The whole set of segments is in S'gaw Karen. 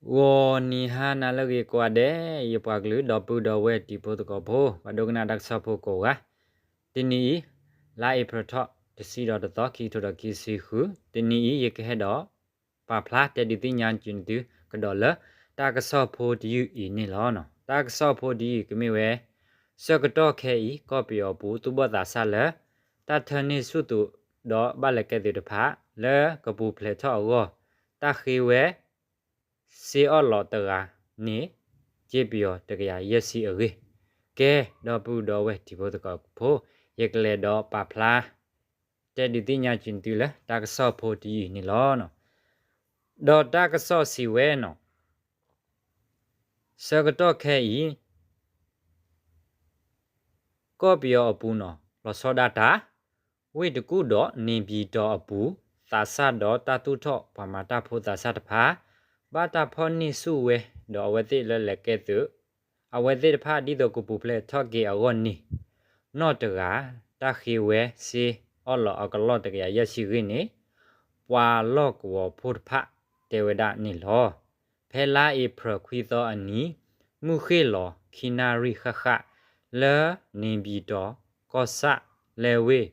ဂီၤနံၤဟါနၤလၢအဂ့ၤကိးဂၤဒဲး, ယပှၤကလုာ်ဒီပုၢ်ဒီဝဲၢ်တံၤဖိသကိးဖိ ပှၤဒိကနၣ်တၢ်ကစီၣ်ဖိကိးဂၤ, တနံၤအံၤ လါအ့ဖြ့ၣ်ထီၣ် တဆံဒီးတသီ ခံကထိဒီးခံဆံဃု, တနံၤအံၤ ယကဟဲဒီး ပာ်ဖျါတဲဒုးသ့ၣ်ညါက့ၤသုကဒီးလၢ တၢ်ကစီၣ်ဖိတယုၢ်အံၤန့ၣ်လီၤ. တၢ်ကစီၣ်ဖိတယုၢ်အံၤကမ့ၢ်ဝဲ ဆၢကတီၢ်ခဲအံၤ ကီၢ်ပယီၤအပူၤ သူၣ်ဘီၣ်သးစၢ်လၢ တၢ်ထၢန့ၢ်ဆူၣ်သုးဒီးဘၣ်လဲၤကဲသုးတဖၣ် လၢကပူၤဖျဲးထီၣ်အဂီၢ် တၢ်ဃ့ဝဲ စ့အီၣ်လီးတဂၤန့ၣ် က့ပယီၤတကယၤယဲၢ်ဆံအဂ့ၢ်, ကဲ ဒီပုၢ်ဒီဝဲၢ်တံၤဖိသကိးဖိ, ယကလဲၤဒီးပာ်ဖျါ တဲဒုးသ့ၣ်ညါက့ၤသုလၢ တၢ်ကစီၣ်ဖိတယုၢ်အံၤန့ၣ်လီၤ. ဒီးတၢ်ကစီၣ်စံးဝဲန့ၣ် ဆၢကတီၢ်ခဲအံၤ ကီၢ်ပယီၤအပူၤန့ၣ် လီၤဆီဒၣ်တၢ် ဝ့ၢ်တကူၣ်ဒီးန့ၣ်ပၠံၣ်တီၤအပူၤ သးစၢ်ဒီးတၢ်သူၣ်ထီၣ်ပှၤမၤတၢ်ဖိသးစၢ်တဖၣ် ဘၣ်တၢ်ဖီၣ်န့ၢ်ဆူၣ်ဝဲ ဒီးအဝဲသ့ၣ်လၢလဲၤကဲသုး အဝဲသ့ၣ်တဖၣ်ဒ်သိးကပူၤဖျဲးထီၣ်က့ၤအဂီၢ်န့ၣ် နီၢ်တဂၤ တၢ်ဃ့ဝဲစ့အီၣ်လီးအကလီၢ်တကယၤယဲၢ်ဆံဂ့ၢ်န့ၣ် ပှၤလီၢ်ကဝီၤဖိတဖၣ်တဲဝဲဒၣ်န့ၣ်လီၤ. ဖဲလါအ့ဖြ့ၣ်ခွံသီအနံၤ မုၢ်ဃ့ၢ်လီၤခံနၣ်ရံၣ်ဃၣ်ဃၣ် လၢန့ၣ်ပၠံၣ်တီၤ ကီၢ်ဆၣ် လဲၤဝ့ၢ်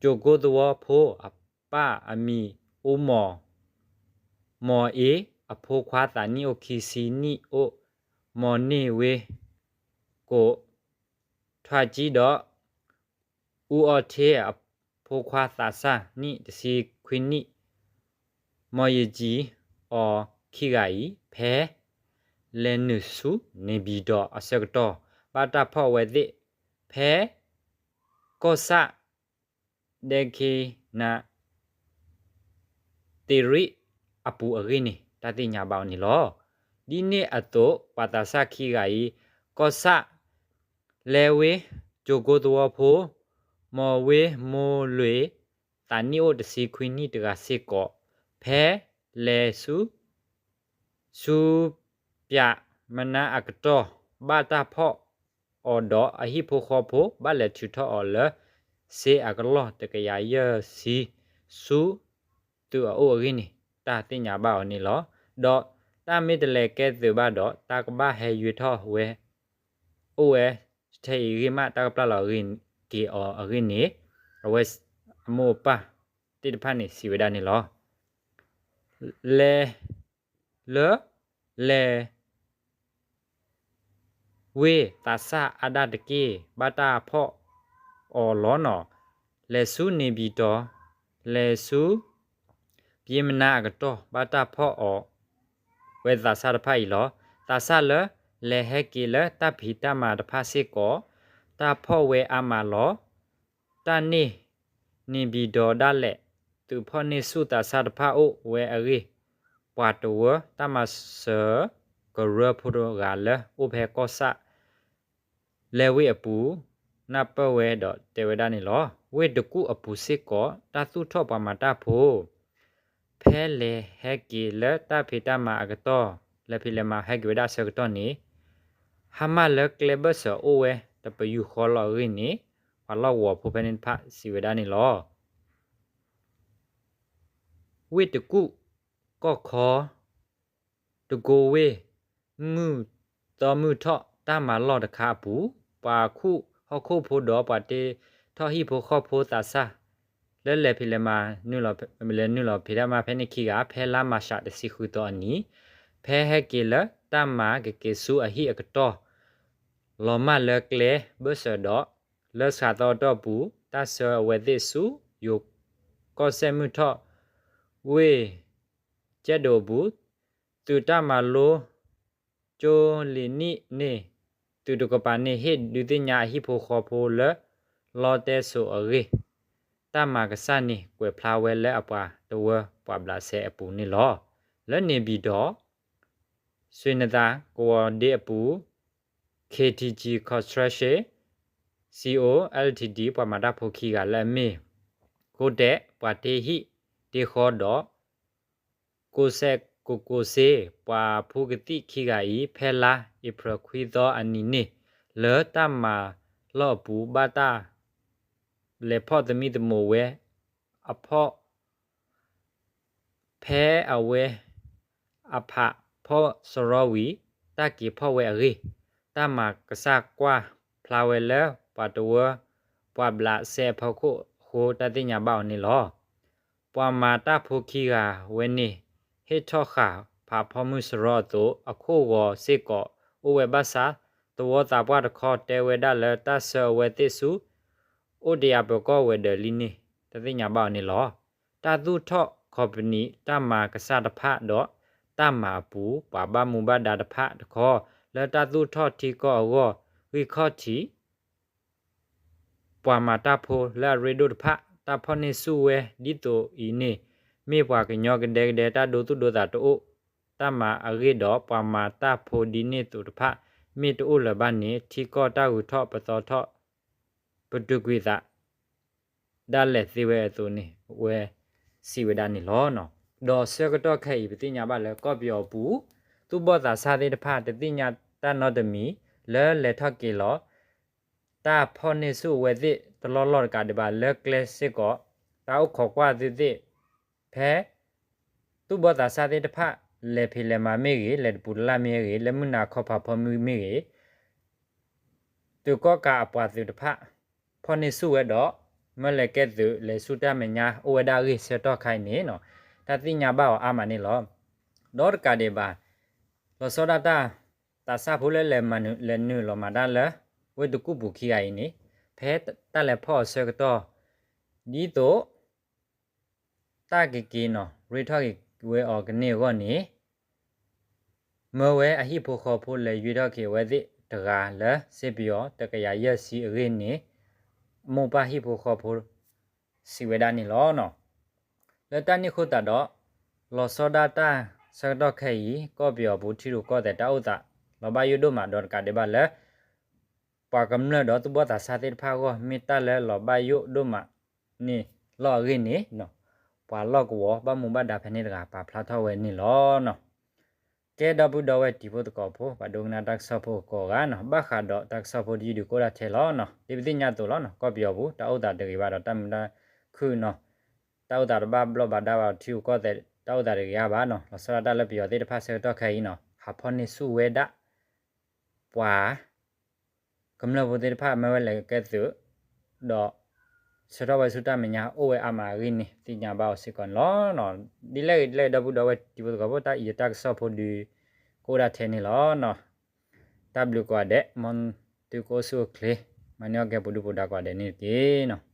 ကၠိၤကိသဝီဖိအပၢ်အမံၤ အိၣ်မီၤ မီၤအ့ အဖိခွါသးနံၣ်အိၣ်ခံဆံနံၣ်အိၣ် မီၤန့ၢ်ဝ့ၢ်ကိး ထွးကံဒီး အူအီထ့အဖိခွါသးစၢ်နံၣ်တဆံခွံနံၣ် မီၤယကံအီၤခံဂၤအံၤ ဖဲလဲၤနုာ်ဆူန့ၣ်ပၠံၣ်တီၤအဆၢကတီၢ် ဘၣ်တၢ်ဖီၣ်အဝဲသ့ၣ် ဖဲကီၢ်ဆၣ် ဒဲက့နၤ သ့ၣ်ရံၣ်အပူၤအဂ့ၢ်န့ၣ် တၢ်သ့ၣ်ညါဘၣ်အီၤန့ၣ်လီၤ. ဒ်န့ၣ်အသိး ပှၤသးစၢ်ခံဂၤအံၤ ကီၢ်ဆၣ် လဲၤဝ့ၢ် ကၠိၤကိသဝီဖိ မီၤဝ့ၢ်မိၢ်လွ့ၣ် သးနံၣ်အိၣ်တဆံခွံနံၣ်တဂၤစ့ၢ်ကီး ဖဲလဲၤဆူ ဆူပၠးမနါအကတီၢ် ဘၣ်တၢ်ဖီၣ်အီၤဒီးအဟံၣ်ဖိဃီဖိ ဘၣ်လဲၤထုးထီၣ်အီၤလၢ စ့အကလီၢ်တကယၤယဲၢ်ဆံ ဆူသုးအအိၣ်အဂ့ၢ်န့ၣ် တၢ်သ့ၣ်ညါဘၣ်အီၤန့ၣ်လီၤ. ဒီးတၢ်မ့ၢ်တလဲၤကဲသုးဘၣ်ဒီး တၢ်ကဘၣ်ဟဲယွ့ထီၣ်ဝဲ အိၣ်ဝဲထဲအံၤဂ့ၢ်မး တၢ်ကပျၢ်လီၤက့ၤအီၤအဂ့ၢ်န့ၣ် အဝဲအမိၢ်အပၢ်သ့ၣ်တဖၣ်န့ၣ် စံးဝဲဒၣ်န့ၣ်လီၤ. လဲၤ လၢ လဲၤ ဝ့ၢ်သးစၢ်အါဒၣ်တက့ၢ် ဘၣ်တၢ်ဖီၣ်အီၤလီၤနီၤ. လဲၤဆူန့ၣ်ပၠံၣ်တီၤ လဲၤဆူ ပၠ့မနါအကတီၢ် ဘၣ်တၢ်ဖီၣ်အီၤ ဝဲသးစၢ်တဖၣ်အံၤလီၤ. သးစၢ်လၢ လဲၤဟဲက့ၤလၢတၢ်ဖံးတၢ်မၤတဖၣ်စ့ၢ်ကီး တၢ်ဖီၣ်ဝဲအါမးလီၤ. တၢ်န့ၣ် န့ၣ်ပၠံၣ်တီၤဒၣ်လဲာ် သုးဖီၣ်န့ၢ်ဆူၣ်သးစၢ်တဖၣ်အိၣ်ဝဲအဂ့ၢ် ပှၤတဝၢ တၢ်မၤစၢၤကရၢဖိတဂၤလၢအိၣ်ဖဲကီၢ်ဆၣ် လဲၤဝ့ၢ်အပူၤ နၢ်ပၢၢ်ဝဲဒီးတဲဝဲဒၣ်န့ၣ်လီၤ. ဝ့ၢ်တကူၣ်အပူၤစ့ၢ်ကီး တၢ်သူၣ်ထီၣ်ပှၤမၤတၢ်ဖိ ဖဲလဲၤဟဲက့ၤလၢတၢ်ဖံးတၢ်မၤအကတီၢ် လဲၤဖံးလဲၤမၤဟဲက့ၤဝဲဒၣ်အဆၢကတီၢ်န့ၣ် ဟါမၢ်လၢကျဲဘၢၣ်စၢၤအိၣ်ဝဲတပယူာ်ဃီလီၤအဂ့ၢ်န့ၣ် ပှၤလီၢ်ကဝီၤဖိဖဲန့ၣ်တဖၣ်စံးဝဲဒၣ်န့ၣ်လီၤ. ဝ့ၢ်တကူၣ် ကီၢ်ခီ တကိဝ့ၢ် မုၢ်သီမုၢ်ထီၣ်တၢ်မၤလီၢ်တခါအပူၤ ပှၤခူၣ်ဟီၣ်ခိၣ်ဖိဒီးပှၤတ့ထီၣ်ဟံၣ်ဖိဃီဖိသးစၢ် လၢလဲၤဖံးလဲၤမၤ လဲၤနုာ်လီၤဖံးတၢ်မၤဖဲန့ၣ်ခံဂၤ ဖဲလါမၤရှးတဆံဃုသီအနံၤ ဖဲဟဲက့ၤလၢတၢ်မၤကက့ၤဆူအဟံၣ်အကတီၢ် လီၤမၢ်လၢကျဲဘၢၣ်စၢၤဒီး လၢစှၤသီအတီၢ်ပူၤ တၢ်ဆှၢအဝဲသ့ၣ်ဆူ ယိၤကီၢ်စဲၣ်မုၢ်ထီၣ် ဝ့ၢ်ကဲၣ်ဒိၣ်အပူၤ သုးတၢ်မၤလိ ကၠိလံာ်နံၣ်န့ၣ် သုးတကပၤန့ၣ် ဟ့ၣ်ဒုးသ့ၣ်ညါအဟံၣ်ဖိဃီဖိလၢ လီတဲစိၤအဂ့ၢ် တၢ်မၤကစၢ်န့ၣ် ကွဲးဖျါဝဲလၢအပှၤတဝၢပှာ်ဘျးစဲအပူၤန့ၣ်လီၤ. လၢန့ၣ်ပၠံၣ်တီၤ စွ့ၤနသးကဝီၤဒ့အပူၤ KTG Construction Co Ltd ပှၤမၤတၢ်ဖိခံဂၤလၢအမ့ၢ် ကိးတဲာ် ပှၤတ့ဟံၣ်တ့ဃီဒီး ကိးစဲးကိးကိးစ့ ပှၤဖူကသံၣ်ခံဂၤအံၤ ဖဲလါအ့ဖြ့ၣ်ခွံသီအနံၤန့ၣ် လၢတၢ်မၤလီၢ်အပူၤ ဘၣ်တၢ်လဲၤဖီၣ်သမံသမိးဝဲအဖီၣ် ဖဲအဝဲ အဖးဖီၣ်စရီဝံၤ တၢ်က့ၤဖီၣ်ဝဲအဂ့ၢ် တၢ်မၤကစၢ်ကွၢ်ဖျါဝဲလၢပှၤတဝၢ ပှၤဘျးစဲအဖီခိၣ်အဃိ တၢ်သ့ၣ်ညါဘၣ်အီၤန့ၣ်လီၤ. ပှၤမၤတၢ်ဖိခံဂၤဝဲန့ၣ် ဟ့ၣ်ထီၣ်ဃာ်ဖးဖီမုၢ်စရီအသိး အခိၣ်ဂီၤစ့ၢ်ကီးအိၣ်ဝဲဘၣ်ဆၣ် သဝီသးပှၢ်တခီတဲဝဲဒၣ်လၢ တၢ်ဆှၢအဝဲသ့ၣ်ဆူ အိၣ်တယၤပၢၤကီၢ်ဝဲၤဒၢးလံန့ၣ် တၢ်သ့ၣ်ညါဘၣ်အီၤန့ၣ်လီၤ. တၢ်သူၣ်ထီၣ်ခီပနံၣ် တၢ်မၤကစၢ်တဖၣ်ဒီး တၢ်မၤအပူၤ ပှၤဘၣ်မူဘၣ်ဒါတဖၣ်တခီ လၢတၢ်သူၣ်ထီၣ်ထံကီၢ်အဂီၢ် ဂံၢ်ခီၣ်ထံး ပှၤမၤတၢ်ဖိလၢအရ့ဒိၣ်တဖၣ် တၢ်ဖီၣ်န့ၢ်ဆူၣ်ဝဲဒ်သိးအံၤန့ၣ် မ့ၢ်ပှၤကညီကဒဲကဒဲ တၢ်ဒိသူၣ်ဒိသးတအိၣ် တၢ်မၤအဂ့ၢ်ဒီး ပှၤမၤတၢ်ဖိဒ်န့ၣ်သိးတဖၣ် မ့ၢ်တအိၣ်လၢၤဘၣ်န့ၣ် ထံကီၢ်တၢ်ဂုၤထီၣ်ပသီထီၣ် ပတုာ်ကွံာ်သး ဒၣ်လဲာ်သ့ဝဲအသိးန့ၣ် အဝဲစံးဝဲဒၣ်န့ၣ်လီၤ. ဒီးဆၢကတီၢ်ခဲအံၤ ပသ့ၣ်ညါဘၣ်လၢကီၢ်ပယီၤအပူၤ သူၣ်ဘီၣ်သးစၢ်သ့ၣ်တဖၣ် တသ့ၣ်ညါတၢ်နီတမံၤ လၢလဲၤထီၣ်က့ၤလီၤ တၢ်ဖီၣ်န့ၢ်ဆူၣ်အဝဲသ့ၣ်တလီၢ်လီၢ်တကးဒံးဘၣ် လၢကျဲစ့ၢ်ကီး တၢ်အိၣ်ခိးကွၢ်သုသ့ၣ် ဖဲ သူၣ်ဘီၣ်သးစၢ်သ့ၣ်တဖၣ် လဲၤဖံးလဲၤမၤမ့ၢ်ဂ့ၤ လဲၤတပူၤတလၢ်မ့ၢ်ဂ့ၤ လၢမုၢ်နၤခီဖးဖီမုၢ်မ့ၢ်ဂ့ၤ သုးကီၣ်ကးအပှၤသုးတဖၣ် ဖီၣ်န့ၢ်ဆူၣ်ဝဲဒီး မၢလဲၤကဲသုး လဲၤဆူတၢ်မဲာ်ညါအိၣ်ဝဲဒၣ်အဂ့ၢ် ဆၢကတီၢ်ခါအံၤန့ၣ် တၢ်သ့ၣ်ညါဘၣ်အီၤအါမးန့ၣ်လီၤ. ဒီးတကးဒံးဘၣ် လီၤဆီဒၣ်တၢ် သးစၢ်ဖိလၢလဲၤမၤနုာ် လဲၤနုာ်လီၤမၤတၢ်လၢ ဝ့ၢ်တကူၣ်ပူၤခံဂၤအံၤန့ၣ် ဖဲတၢ်လဲၤဖီၣ်အီၤဆၢကတီၢ် ဒ်သိး တၢ်ကက့ၤနီၤ ရ့ထီၣ်က့ၤဝဲအီၤကန့ၢ်အဂီၢ်န့ၣ် မၢဝဲအဟံၣ်ဖိဃီဖိ လဲၤယွ့ထီၣ်က့ၤအဝဲသ့ၣ်တဂၤလၢစ့ပယီၤ တကယၤယဲၢ်ဆံအဂ့ၢ်န့ၣ် အမိၢ်ပၢ်ဟံၣ်ဖိဃီဖိ စံးဝဲဒၣ်န့ၣ်လီၤ. လၢတၢ်န့ၣ်အဃိသတးဒီး လီၤဆီဒၣ်တၢ်ဆၢကတီၢ်ခဲအံၤ ကီၢ်ပယီၤပူၤထံရူၢ်ကီၢ်သဲးတၢ်အိၣ်သး လီၤဘၣ်ယိၣ်ဒိၣ်မး ဒီးတကးဒံးဘၣ်လၢ ပှၤကမျၢၢ်ဒီးသူၣ်ဘီၣ်သးစၢ်သ့ၣ်တဖၣ်အဂီၢ် မ့ၢ်တၢ်လၢလီၤဘၣ်ယိၣ်ဒိၣ်မးန့ၣ်လီၤအဂ့ၢ်န့ၣ် ပှၤလီၢ်ကဝီၤဘၣ်မူဘၣ်ဒါဖဲန့ၣ်တဂၤ ပာ်ဖျါထီၣ်ဝဲန့ၣ်လီၤ. ကဲဒီပုၢ်ဒီဝဲၢ်တံၤဖိသကိးဖိ ပှၤဒိကနၣ်တၢ်ကစီၣ်ဖိကိးဂၤနီၤ ဘၣ်ဃးဒီးတၢ်ကစီၣ်ဖိတယုၢ်ဒုးကအိၣ်ဒၣ်ထဲလီၤနီၤ. ဒ်ပသ့ၣ်ညါအသိးလီၤနီၤ ကီၢ်ပယီၤပူၤ တၢ်အိၣ်သးတဂ့ၤဘၣ်ဒီးတၢ်မုာ်တၢ်ခုၣ်နီၤ တၢ်အိၣ်သးတဘၣ်ဘျီၣ်ဘၣ်ဒါဘၣ်ဒီးထံရူၢ်ကီၢ်သဲး တၢ်အိၣ်သးတဂ့ၤအါဘၣ်နီၤ. လီၤဆီဒၣ်တၢ်လၢပယီၤသ့ၣ်တဖၣ်ဆၢကတီၢ်ခဲအံၤနီၤ ဟးဖီၣ်န့ၢ်ဆူၣ်ဝဲဒၣ် ပှၤ ကမျၢၢ်ဖိသ့ၣ်တဖၣ် မၢဝဲလဲၤကဲသုး ဒီး ဆၢထၢၣ်ဝဲဆူတၢ်မဲာ်ညါအိၣ်ဝဲအါမးအဂ့ၢ်န့ၣ် သ့ၣ်ညါဘၣ်အီၤစ့ၢ်ကီးန့ၣ်လီၤ. ဒ်လဲၣ်ဂ့ၤဒ်လဲၣ်ဂ့ၤ ဒီပုၢ်ဒီဝဲၢ်တံၤဖိသကိးဖိ တၢ်အံၤတၢ်ကစီၣ်ဖိဒုး ကအိၣ်ဒၣ်ထဲန့ၣ်လီၤ. တၢ်ဘျုးကိးဂၤဒဲး မ်သုကအိၣ်ဆူၣ်အိၣ်ချ့ မၤန့ၢ်အီၣ်ကဲပူၤဒုၣ်ပူၤဒါကိးဂၤဒဲးန့ၣ်တက့ၢ်နီၤ.